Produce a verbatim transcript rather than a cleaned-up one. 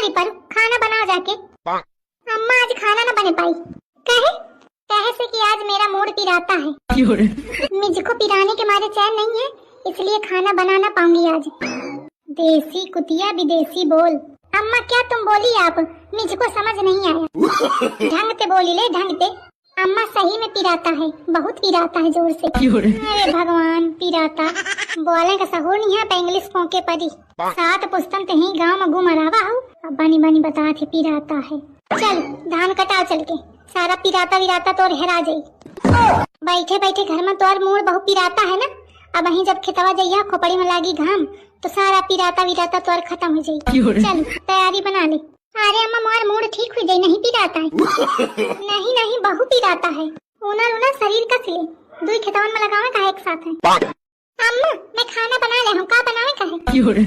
पर खाना बनाओ जाके। अम्मा, आज खाना ना बने पाई। काहे? कहे से कि आज मेरा मूड पिराता है। क्यों रे? मुझको पिराने के मारे चैन नहीं है, इसलिए खाना बना ना पाऊंगी आज। देसी कुतिया विदेशी बोल। अम्मा, क्या तुम बोली आप? मुझको समझ नहीं आया। ढंग ते बोली ले, ढंग ते। अम्मा, सही में पिराता है, बहुत पिराता है जोर से। क्यों रे? अरे भगवान, पिराता। बोले का सहूर नहीं है, पे इंग्लिश पोंके परी। सात पुस्तन ते ही गाँव में गुमरावा हो, अब बनी बनी बता थे पिराता है। चल, धान कटा चल के, सारा पिराता विराता तोर हेरा जाई। बैठे बैठे घर में तोर मूड बहुत पिराता है ना, अब वहीं जब खेतवा जइया, खोपड़ी में लागी घाम, तो सारा पिराता विराता तोर खत्म हो जाई। क्यों रे? चल, तैयारी बना ले। अरे अम्मा, मोर मूड ठीक हो जाई, नहीं पिराता है। नहीं नहीं, बहुत पिराता है। उनर उनर शरीर कस ले, दुई खेतवन में लगावे का एक साथ है। अम्मा, मैं खाना बना ले हूँ, का बनावे का है? क्यों रे?